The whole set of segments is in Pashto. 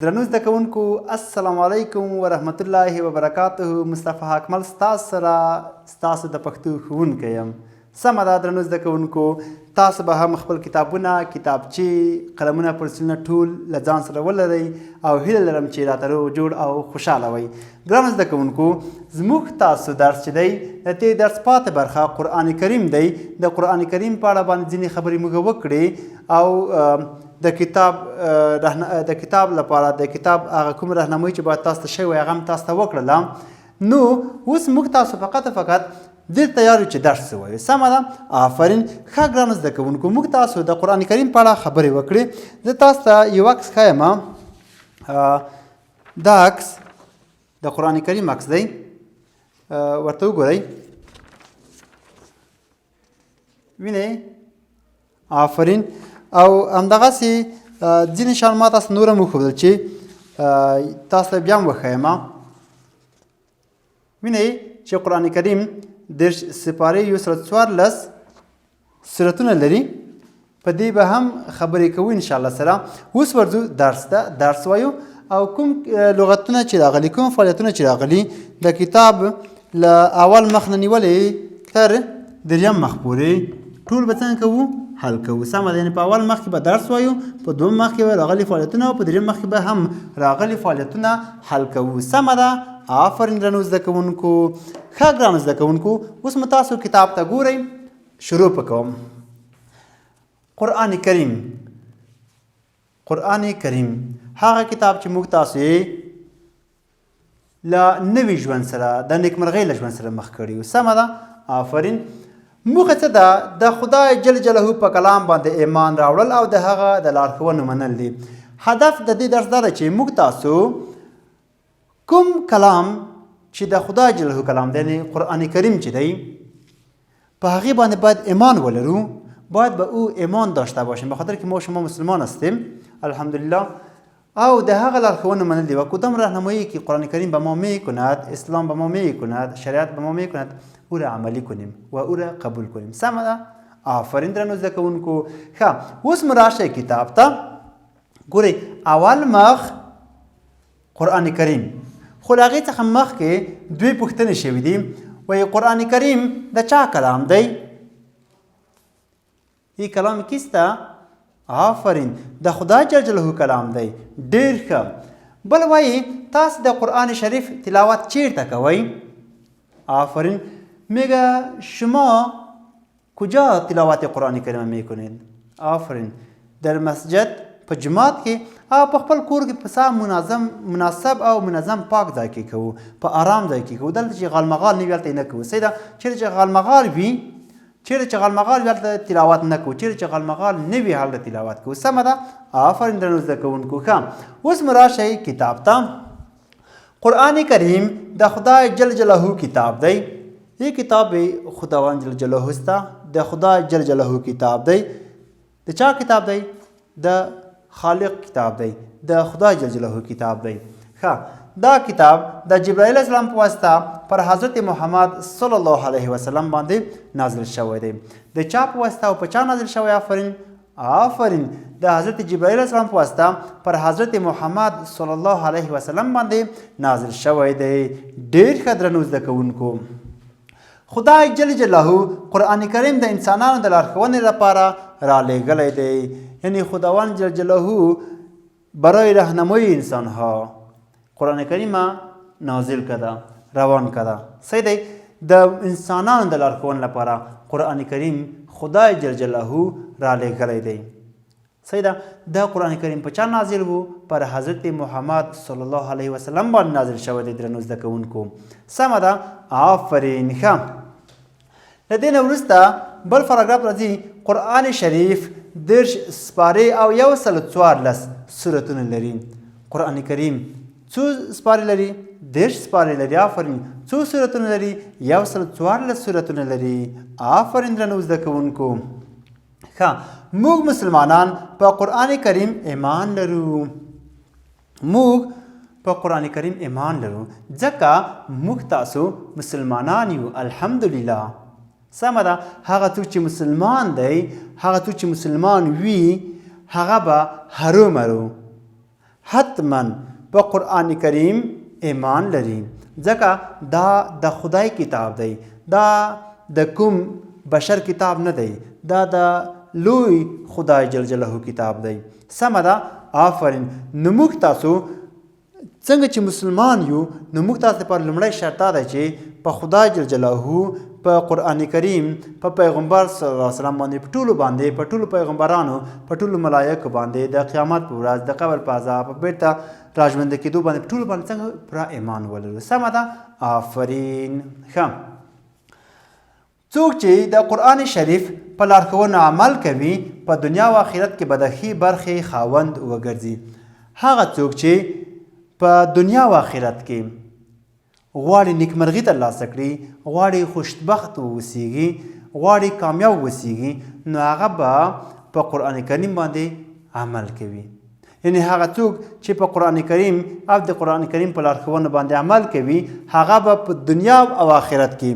درنو زده کوونکو السلام علیکم ورحمت الله وبرکاته. مصطفی حکمل ستاسو سره ستاسو د پښتو ښوونکی یم. سمه ده درنو زده کوونکو، تاسو به هم خپل کتابونه، کتابچې، قلمونه، پنسلونه ټول له ځان سره ولرئ او هیله لرم چې راته روغ جوړ او خوشحاله وئ. ګرانو زده کوونکو، زموږ تاسو درس چې دی د تېر درس پاتې برخه قرآن کریم دی. د قرآن کریم په اړه باندې ځینې خبرې موږ وکړې او د کتاب د کتاب لپاره د کتاب هغه کوم رهنمایي چې باید تاسو ته شوی وای هغه هم تاسو ته وکړله. نو اوس موږ تاسو فقط او فقط ډېر تیار یو چې درس ووایو. سمه ده، آفرین. ښه ګرانو زده کوونکو، موږ تاسو د قرآن کریم په اړه خبرې وکړې. زه تاسو ته یو عکس ښایم. دا عکس د قرآن کریم عکس دی، ورته وګورئ. وینئ؟ آفرین. او همدغسې ځینې شیان ما تاسو نور هم وښودل چې تاسو ته بیا هم وښایم. وینئ چې قرآن کریم 30 سپارې 114 سورتونه لري. په دې به هم خبرې کوو ان شاء الله سره. اوس ورځو درس ته، درس وایو او کوم لغتونه چې راغلي، کوم فعالیتونه چې راغلي د کتاب له اول مخ نه نیولې تر دریم مخ پورې ټول به څنګه کوو؟ حل کوو. سمه ده، یعنې په اول مخ کې به درس وایو، په دویم مخ کې به راغلي فعالیتونه او په دریم مخ کې به هم راغلي فعالیتونه حل کوو. سمه ده، آفرین درنو زده کوونکو. ښه ګرانو زده کوونکو، اوس مو تاسو کتاب ته ګورئ، شروع په کوم. قرآن کریم، قرآن کریم هغه کتاب چې موږ تاسو یې له نوي ژوند سره، د نیکمرغۍ له ژوند سره مخ کړي یو. سمه ده، آفرین. موخه څه ده؟ د خدای جل جلاله په کلام باندې ایمان راوړل او د هغه د لارښوونو منل دي. هدف د دې درس دا ده چې موږ تاسو کوم کلام چې د خدای جل جلاله کلام دی، یعنې قرآن کریم چې دی، په هغې باندې باید ایمان ولرو، باید به او ایمان داشته باشیم، به خاطر که ما شما مسلمان هستیم الحمدلله. او د هغه لارښوونو منل دي و کدام راهنمایی که قرآن کریم به ما می کند، اسلام به ما می کند، شریعت به ما می کند، او را عملی کنیم و او را قبول کنیم. سمه ده، آفرین درنو زده کوونکو. ښه، اوس مو راشئ کتاب ته ګورئ. اول مخ قرآن کریم، خو له هغې څخه مخکې دوې پوښتنې شوې دي. وایي قرآن کریم د چا کلام دی؟ ای کلام کیسته؟ آفرین، د خدای جل جلاله کلام دی. ډیر ښه. بل وایي تاسو د قرآن شریف تلاوت چیرته کوئ؟ آفرین. میگه شما کجا تلاوت قرآن کریم میکنید؟ آفرین، در مسجد، په جومات کې او په خپل کور کې په سم منظم، مناسب او منظم پاک ځای کې کوو، په آرام ځای کې کوو. دلته چې غالمغال نه وي هلته یې نه کوو. صحیح ده، چېرې چې غالمغال وي، چېرې چې غالمغال وي هلته تلاوت نه کوو، چېرې چې غالمغال نه وي هلته تلاوت کوو. سمه ده، آفرین درنو زده کوونکو. ښه، اوس مو راشئ کتاب ته. قرآن کریم د خدای جل جلاله کتاب دی. ای کتاب خداوند جل جلاله سته، د خدای جل جلاله کتاب دی. د چا کتاب دی؟ د خالق کتاب دی، د خدای جل جلاله کتاب دی. ښه، دا کتاب د جبرائیل اسلام په واسطه پر حضرت محمد صلی الله علیه وسلم باندې نازل شوی دی. د چا په واسطه او په چا نازل شوی؟ آفرین، آفرین، د حضرت جبرائیل اسلام په واسطه پر حضرت محمد صلی الله علیه وسلم باندې نازل شوی دی. ډیر ښه درنو زده کوونکو، خدای جل جلاله قرآن کریم د انسانانو د لارښوونې لپاره رالیږلی دی. یعنی خداوند جل جلاله برای راهنمایی انسانها قرآن کریم نازل کده، روان کده. صحیح دی، د انسانانو د لارښوونې لپاره قرآن کریم خدای جل جلاله رالیږلی دی. صحیح ده، دا قرآن کریم په چا نازل وو؟ پر حضرت محمد صلی الله علیه وسلم باندې نازل شوی دی درنو زده کوونکو. سمه ده، آفرین. ښه، له دې نه وروسته بل پاراګراف راځي. قرآن شریف 30 سپارې او 114 سورتونه لري. قرآن کریم څو سپارې لري؟ 30 سپارې لري. آفرین. څو سورتونه لري؟ 114 سورتونه لري. آفرین درنو زده کوونکو. ښه، موږ مسلمانان په قرآن کریم ایمان لرو. موږ په قرآن کریم ایمان لرو ځکه موږ تاسو مسلمانان یو الحمدلله. سمه ده، هغه څوک چې مسلمان دی، هغه څوک چې مسلمان وي، هغه به هرومرو حتما په قرآن کریم ایمان لري، ځکه دا د خدای کتاب دی، دا د کوم بشر کتاب نه دی، دا د لوی خدای جل جلاله کتاب دی. سمه ده، آفرین. نو موږ تاسو څنګه چې مسلمان یو، نو موږ تاسو لپاره لومړی شرط دا دی چې په خدای جل جلاله، په قرآن کریم، په پیغمبر صلی الله علیه وسلم باندې، په ټولو باندې، په ټولو پیغمبرانو، په ټولو ملایکو باندې، د قیامت په ورځ، د قبر په عذاب، په بیرته راژوندي کېدو باندې، په ټولو باندې څنګه پوره ایمان ولرو. سمه ده، آفرین. ښه، څوک چې د قرآن شریف په لارښوونو عمل کوي په دنیا او آخرت کې به د ښې برخې خاوند وګرځي. هغه څوک چې په دنیا او آخرت کې غواړي نیکمرغي ترلاسه کړي، غواړي خوشبخت واوسیږي، غواړي کامیاب واوسیږي، نو هغه به په قرآن کریم باندې عمل کوي. یعنی هغه څوک چې په قرآن کریم او د قرآن کریم په لارښوونو باندې عمل کوي، هغه به په دنیا او آخرت کې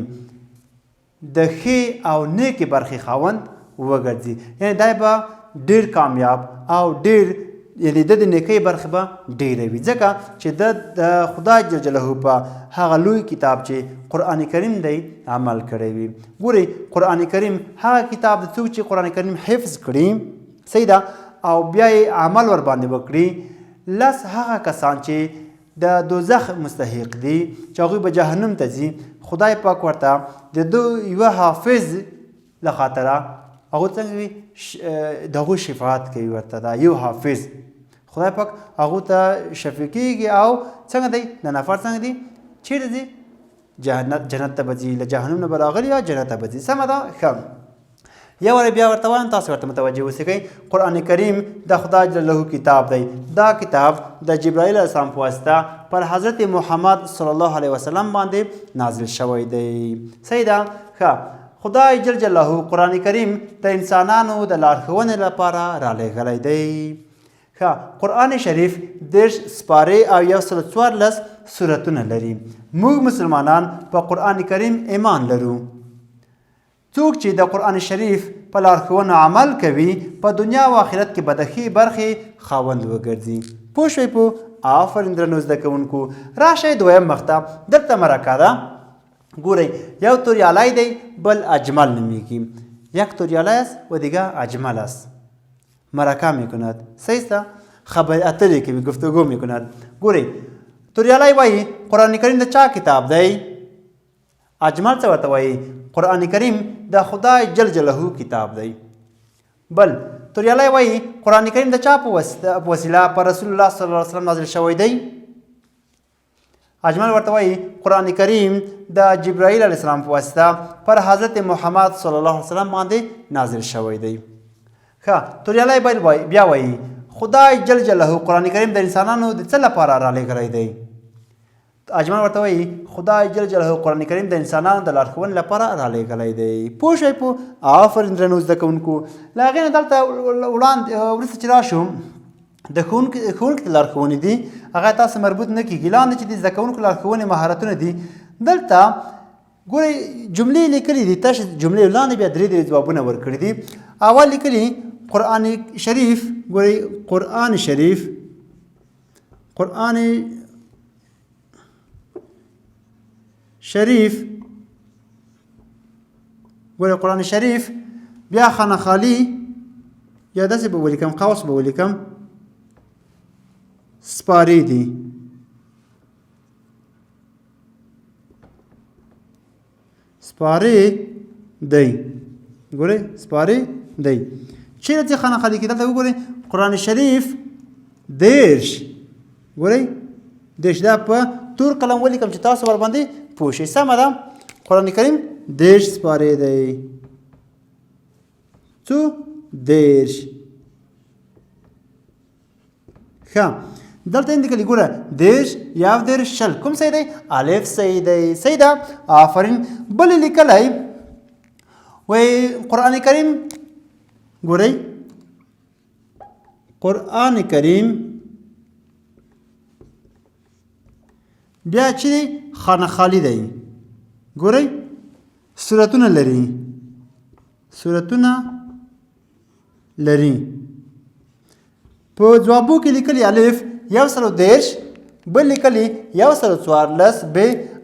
د ښې او نیکې برخې خاوند وګرځي. یعنی دی به ډیر کامیاب او ډیر، یعنی د نیکۍ برخې به ډیره وي، ځکه چې د خدای جل جلاله په هغه لوی کتاب چې قرآن کریم دی عمل کړی وي. ګورئ، قرآن کریم هغه کتاب دی څوک چې قرآن کریم حفظ کړي، صحیح ده، او بیا یې عمل ور باندې وکړي، لس هغه کسان چې د دوزخ مستحق دي چې هغوی به جهنم ته ځي، خدای پاک ورته د ده یوه حافظ له خاطره هغه څنګه وي د هغوی شفاعت کوي ورته. دا یو حافظ خدای پاک هغو ته شفیع کېږي. او څنګه دی د نفر څنګه دی، چېرته ځي؟ جنت ته به ځي، له جهنم نه به راغلي یا جنت ته به ځي. سمه ده. ښه، یو واره بیا ورته وایم، تاسو ورته متوجه اوسئ. قرآن کریم د خدای جل جلاله کتاب دی. دا کتاب د جبرائیل علیه السلام په واسطه پر حضرت محمد صلی الله علیه وسلم باندې نازل شوی دی. صحیح ده. ښه، خدای جل جلاله قرآن کریم د انسانانو د لارښوونې لپاره رالیږلی دی. ښه، قرآن شریف 30 سپارې او 114 سورتونه لري. موږ مسلمانان په قرآن کریم ایمان لرو. څوک چې د قرآن شریف په لارښوونو عمل کوي په دنیا او آخرت کې به د ښې برخې خاوند وګرځي. پوه شوئ؟ پوه، آفرین درنو زده کوونکو. راشئ دویم مخ ته، دلته مرکه ده. ګورئ، یو توریالی دی، بل اجمل نومیږي. یک توریالی است و دیگه اجمل است. مرکه میکند، صحیح است، خبرې اترې کوي، گفتگو میکند. ګورئ، توریالی وایي قرآن کریم د چا کتاب دی؟ اجمل څه ورته وایي؟ قرآن کریم د خدای جل جلاله کتاب دی. بل توریالی وایي قرآن کریم د چا په وسیله پر رسول الله صلی الله علیه وسلم نازل شوی دی؟ اجمل ورته وایي قرآن کریم د جبرائیل علیه السلام په واسطه پر حضرت محمد صلی الله علیه وسلم باندې نازل شوی دی. ښه، توریالی بیا وایي خدای جل جلاله قرآن کریم د انسانانو د څه لپاره رالیږلی دی؟ اجمل ورته وایي خدای جل جلاله قرآن کریم د انسانانو د لارښوونې لپاره رالیږلی دی. پوه شئ؟ پوه، آفرین درنو زده کوونکو. له هغې نه دلته وړاندې وروسته چې راشو د ښوونکي ته لارښوونې دي، هغه تاسو مربوط نه کېږي. لاندې چې د زده کوونکو لارښوونې مهارتونه دي، دلته ګورئ جملې لیکلې دي، تش جملې لاندې بیا درې درې ځوابونه ورکړي دي. اول لیکلي قرآن شریف، ګورئ قرآن شریف، قرآن شریف، ګورئ قرآن شریف، بیا خانه خالی یا داسې به ولیکم، قوس به ولیکم، سپارې دي، سپارې دی، ګورئ سپارې دی. چیرې چې خانه خالی کې دلته وګورئ قرآن شریف 30، ګورئ 30، دا په تور قلم ولیکم چې تاسو ورباندې پوه شئ. سمه ده، قرآن کریم 30 سپارې دی. څو؟ 30. ښه، دلته یې لیکلي ګوره 30، 31، 20، کوم صحیح دی؟ الف صحیح دی. صحیح ده، آفرین. بل لیکلی وایي قرآن کریم، ګورئ قرآن کریم بیا چې دی خانه خالی دی، ګورئ سورتونه لري، سورتونه لري. په ځوابو کې لیکلي الف 130، بل لیکلي 114 ب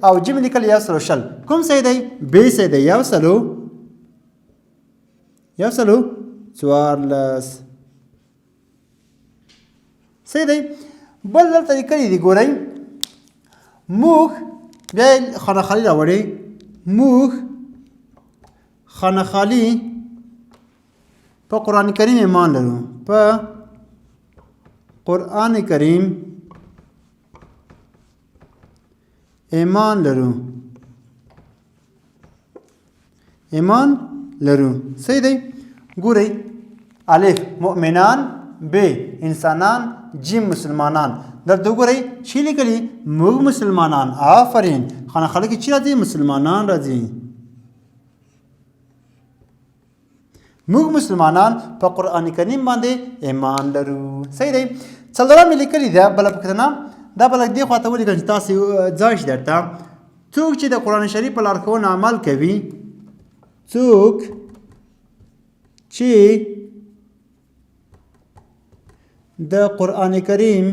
او جیم لیکلي 120. کوم صحیح دی؟ ب صحیح دی، 114 صحیح دی. بل دلته لیکلي دي، ګورئ، موږ بیا خانه خالي راوړي، موږ خانه خالي په قرآن کریم ایمان لرو، په قرآن کریم ایمان لرو، ایمان لرو. صحیح دی. ګورئ، الف مؤمنان، ب انسانان، جیم مسلمانان. دلته وګورئ چې لیکلي موږ مسلمانان. آفرین. خانه خالي کې چې راځي؟ مسلمانان راځي. موږ مسلمانان په قرآن کریم باندې ایمان لرو. صحیح دی. څلورم یې لیکلي ده بله پوښتنه، دا به لږ دې خوا ته ولیکم چې تاسې ځای شي درته. څوک چې د قرآن شریف په لارښوونه عمل کوي، څوک چې د قرآن کریم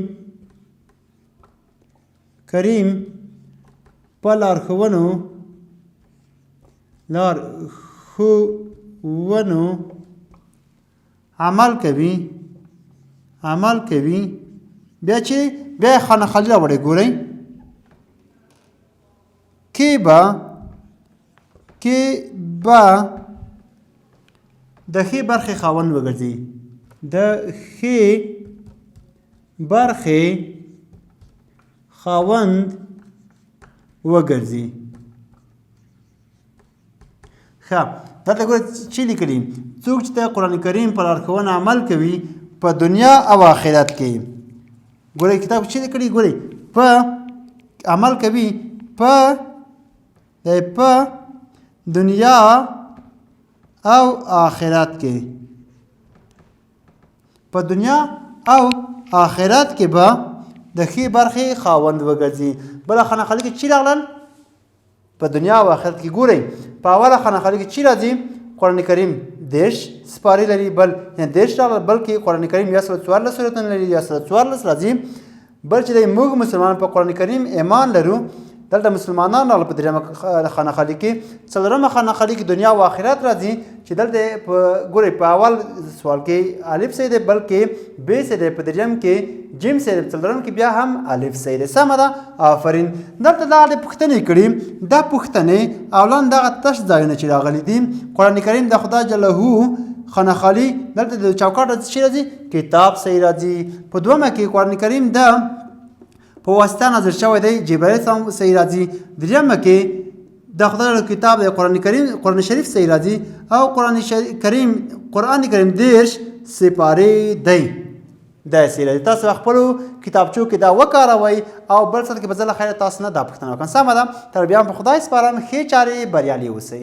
په لارښوونو عمل کوي، عمل کوي، بیا چې بیا خانه خالي راوړی، ګورئ، کې به د ښې برخې خاوند وګرځي، د ښې برخې خاوند وګرځي. ښه، دلته ګوره چې لیکلي څوک چې د قرآن کریم په لارښوونه عمل کوي په دنیا او آخرت کې. ګورئ کتاب چې لیکلي، ګورئ، په عمل کوي په په دنیا او آخرت کې، په دنیا او آخرت کې به د ښې برخې خاوند وګرځي. بله خانه خالي کې چې راغلل په دنیا او آخرت کې. ګورئ، په اوله خانه خالي کې چې راځي؟ قرآن کریم 30 سپارې لري، بل یعنې 30 راغله، بلکې قرآن کریم 114 سورتونه لري، 114 راځي. بل چې دی موږ مسلمان په قرآن کریم ایمان لرو، دلته مسلمانان راغله په درېیمه خانه خالي کې. څلورمه خانه خالي کې دنیا او آخرت راځي، چې دلته په ګورئ په اول سوال کې الف صحیح دی، بلکې ب صحیح دی، په درېیم کې جیم صحیح دی، په څلورم کې بیا هم الف صحیح دی. سمه ده، آفرین. دلته دا د پوښتنې کړي، دا پوښتنې او لاندې دغه تش ځایونه چې راغلي دي، قرآن کریم د خدای جله خانه خالي دلته د چوکاټ راځي چې راځي کتاب صحیح راځي. په دویمه کې قرآن کریم د په واسطه نازل شوی دی، جبرائیل سم صحیح راځي. درېیمه کې د خدای له کتاب دی قرآن کریم، قرآن شریف صحیح راځي، او قرآن کریم، قرآن کریم 30 سپارې دی، دا صحیح راځي. تاسو خپلو کتابچو کې دا وکاروئ او بل څه کې به زه له خیره تاسو نه دا پوښتنه وکړم. سمه ده، تر بیا په خدای سپارم، ښې چارې، بریالي اوسئ.